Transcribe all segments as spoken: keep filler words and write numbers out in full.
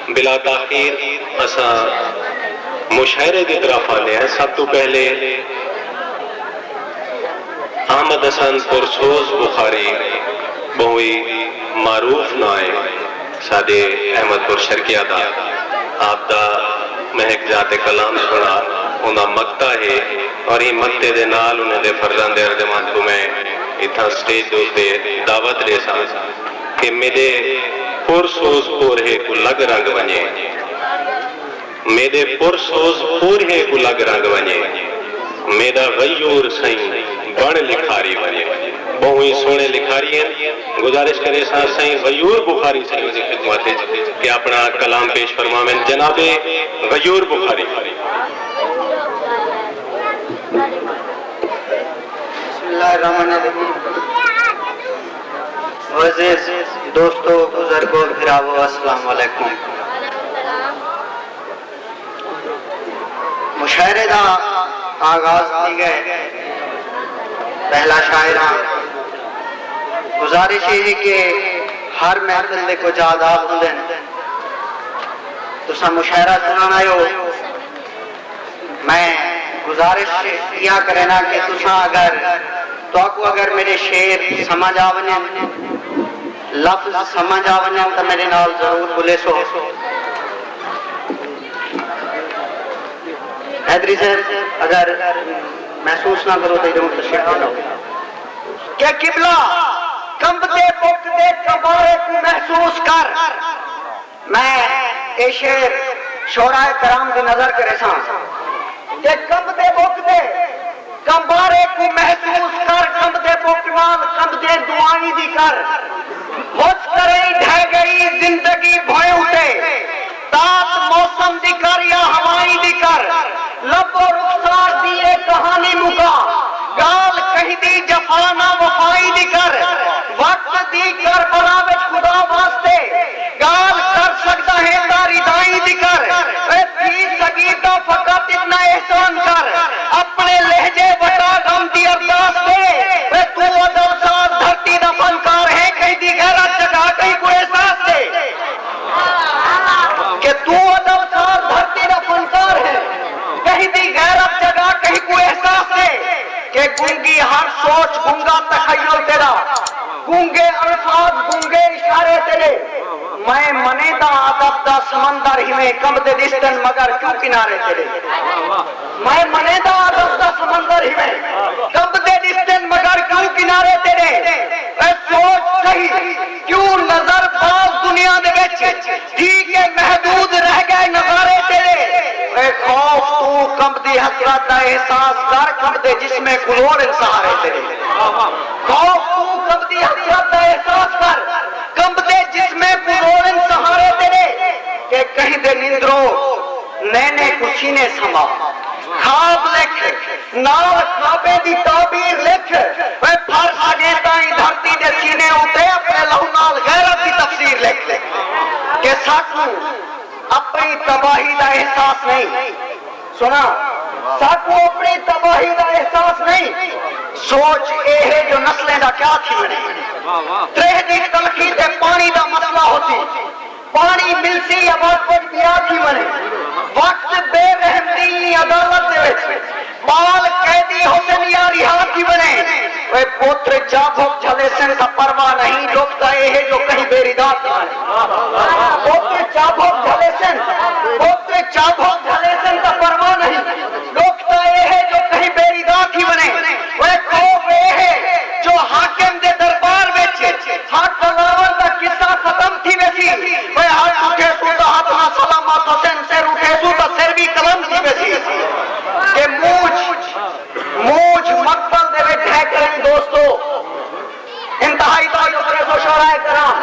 بلا تاخیر اساں مشاعرے دی طرف آندے ہیں۔ سب توں پہلے احمد حسن پرسوز بخاری، ٻہوں ہی معروف ناں ہے ساݙے احمد پور شرقیہ دا۔ آپ دا مہک ذات کلام سݨا، اوندا مقطع ہے، اور ایں مقطع دے نال انہاں دے فرزند ارجمند کوں میں اتھاں سٹیج دے اتے دعوت ݙیساں کہ میݙے پرسوز پورہے کوں لڳ رنگ ونڄے، میݙے پرسوز پورہے کوں لڳ رنگ ونڄے، میݙا غیور سئیں بݨ لکھاری ونڄے۔ ٻہوں ہی سوہݨے لکھاری ہن۔ گزارش کریساں سئیں غیور بخاری سئیں دی خدمت وچ کہ اپݨا کلام پیش فرماون۔ جناب غیور بخاری۔ بسم اللہ الرحمن الرحیم۔ معزز دوستو، بزرگو، بھراوو، السلام علیکم۔ مشاعرے دا آغاز تھی ڳئے۔ پہلا شاعر ہاں، گزارش یہ ہے کہ ہر محفل دے کچھ آداب ہوندے نے۔ تساں مشاعرہ سنانا ہو، میں گزارش ایا کرینا کہ تساں اگر، تہاکوں اگر میرے شعر سمجھ آ ونجن، لفظ سمجھ آ ونجن تاں میرے نال ضرور بولیسو۔ حیدری صاحب، اگر محسوس نہ کرو تو ادھروں تشریف لے لو۔ کہ قبلہ کمبدے بکدے کمبارے کوں محسوس کر۔ میں اے شعر شعراء کرام دی نظر کریساں کہ کمبدے بکدے کمبارے کوں محسوس کر، کمبدے بک نال کمبدے دعائیں دی کر۔ ہس کریں ڈھہ گئی زندگی بھوئیں اتے، تات موسم دی کر یا ہوائیں دی کر۔ لب و رخسار دی اے کہانی مکا، ڳالھ کہیں دی جفا نہ وفائیں دی کر۔ وقت دی کربلا وچ خدا واسطے ڳالھ کر سڳدا ہیں تاں ردائیں دی کر۔ اے تھی سڳی تاں فقط اتنا احسان کر، اپݨے لہجے وٹا غم دی ارداس تے۔ اے توں ادب ساز دھرتی دا فنکار ہیں، کہیں دی غیرت جگا کہیں کوں احساس تے۔ کہ توں ادب ساز دھرتی دا فنکار ہیں، کہیں دی غیرت جگا کہیں کوں احساس تے۔ کہ گنگی ہر سوچ گنگا تخیل تیرا، گنگے الفاظ گنگے اشارے تیرے۔ میں منینداں ادب دا سمندر ہیویں، کمبدے ݙسدن مگر کیوں کنارے تیرے۔ میں منینداں ادب دا سمندر ہیویں، کمبدے ݙسدن مگر کیوں کنارے تیرے۔ اے سوچ صحیح کیوں نظر باز دنیا دے وچ، تھی کے محدود رہ ڳئے نظارے تیرے۔ اے خوف توں کمبدی حسرت دا احساس کر، کمبدے جسمیں کوں لوڑن سہارے تیرے۔ خوف توں کمبدی حسرت دا احساس کر، کمبدے جسمیں کوں لوڑن سہارے تیرے۔ کہ کہیں دے نندرو نینے کوں سینے سما، خواب لکھ نال خوابیں دی تعبیر لکھ۔ اے پھر سڳیں تائیں دھرتی دے سینے اتے اپݨے لہو نال غیرت دی تفسیر لکھ۔ کہ ساکوں اپݨی تباہی دا احساس نئیں۔ سݨا، ساکوں اپݨی تباہی دا احساس نئیں۔ سوچ اے ہے جو نسلیں دا کیا تھی ونڄے۔ تریہہ دی تلخی تے پاݨی دا مسئلہ ہوسی، پاݨی ملسی یا وت کجھ ٻیا تھی ونڄے۔ وقت بے رحم دی ایں عدالت دے وچ ٻال قیدی ہوسن یا رہا تھی ونڄے۔ اوئے پتر چابھگ جھلیسن تاں پرواہ نئیں، ݙکھ تاں اے ہے جو کہیں بے ردا تھی ونڄے۔ پتر چابھگ جھلیسن، پتر چابھگ جھلیسن تاں پرواہ نئیں، ݙکھ تاں اے ہے جو کہیں بے ردا تھی ونڄے۔ اوئے خوف اے ہے جو حاکم دے دربار وچ حق الاوݨ دا قصہ ختم تھی ویسی۔ اوئے ہتھ اٹھیسوں تاں ہتھ نہ سلامت ہوسن، سر اٹھیسوں تاں سر وی قلم تھی ویسی۔ کہ مونجھ، مونجھ مقتل دے وچ ڈھہ کریں دوستو۔ انتہائی توجہ کریسو شعراء کرام۔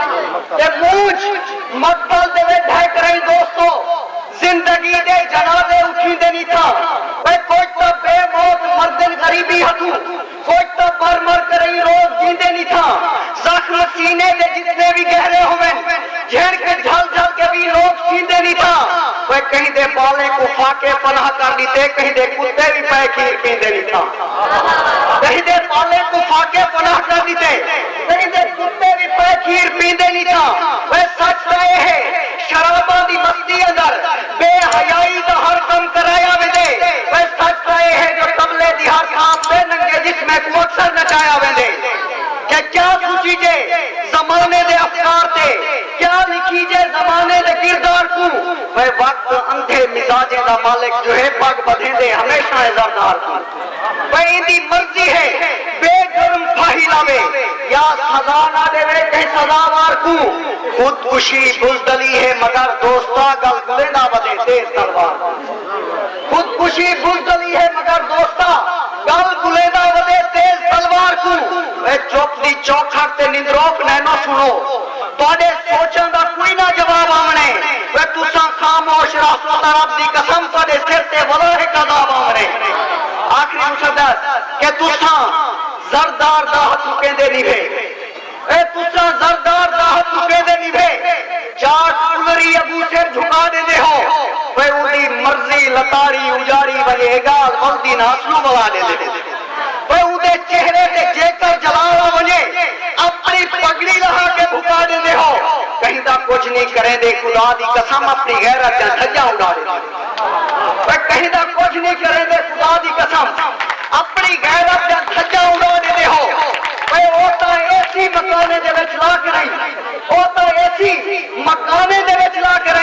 تے مونجھ مقتل دے وچ ڈھہ کریں دوستو۔ زندگی دے جنازے اٹھیندے نی تھاں۔ اے کجھ تاں بے موت مردن غریبی ہتھوں، کجھ تاں مر مر کریں روز جیندے نی تھاں۔ زخم سینے دے جتنے وی گہرے ہوون، جھڑک جھل جھل کے وی لوک سیندے نی تھاں۔ اے کہیں دے ٻالیں کوں فاقے پناہ کر ݙتے، کہیں دے کتے وی پئے کھیر پیندے نی تھاں۔ کہیں دے ٻالیں کوں فاقے پناہ کر ݙتے، کہیں دے کتے وی پئے کھیر پیندے نی تھاں۔ اے سچ تاں اے ہے، شراباں دی مست کوں اکثر نچایا ویندے کہ کیا سوچیجے زمانے دے افکار تے، کیا لکھیجے زمانے دے کردار کوں۔ اے وقت اندھے مزاجیں دا مالک جو ہے، پڳ ٻدھیندے ہمیشہ ہے زردار کوں۔ اے ایندی مرضی ہے بے جرم پھاہی لاوے یا سزا نہ ݙیوے کہیں سزاوار کوں۔ خودکشی بزدلی ہے مگر دوستا، ڳل ڳلیندا ودے تیز تلوار کوں۔ خودکشی بزدلی ہے مگر دوستا، ڳل ڳلیندا ودے تیز تلوار کوں۔ اے چپ دی چوکھٹ تے نندروک نینو سݨو، تہاݙے سوچاں دا کوئی نہ جواب آوݨے۔ اے تساں خاموش رہسو تاں رب دی قسم تہاݙے سر تے ولا ہک عذاب آوݨے۔ آخری مسدس کہ تساں زردار دا ہتھ مکیندے نیوے، اے تساں زردار دا ہتھ چکیندے نیوے، جاٹ پلری اڳوں سر جھکا ݙیندے ہو۔ اے اوندی مرضی لتاڑی اجاڑی ونڄے، اے ڳالھ ولدی نہ اصلوں ولا ݙیندے ہو۔ اے اوندے چہرے تے جیکر جلال آ ونڄے، اپݨی پڳڑی لہا کے بھکا ݙیندے ہو۔ کہیں دا کجھ نی کریندے خدا دی قسم، اپݨی غیرت دیاں دھجاں اݙا ݙیندے ہو۔ اے کہیں دا کجھ نی کریندے خدا دی قسم، اپݨی غیرت دیاں دھجاں اݙا ݙیندے ہو۔ اے او تاں اے سی مکانے دے وچ لا کے رہی، او تاں اے سی مکانے دے وچ لا کے رہی۔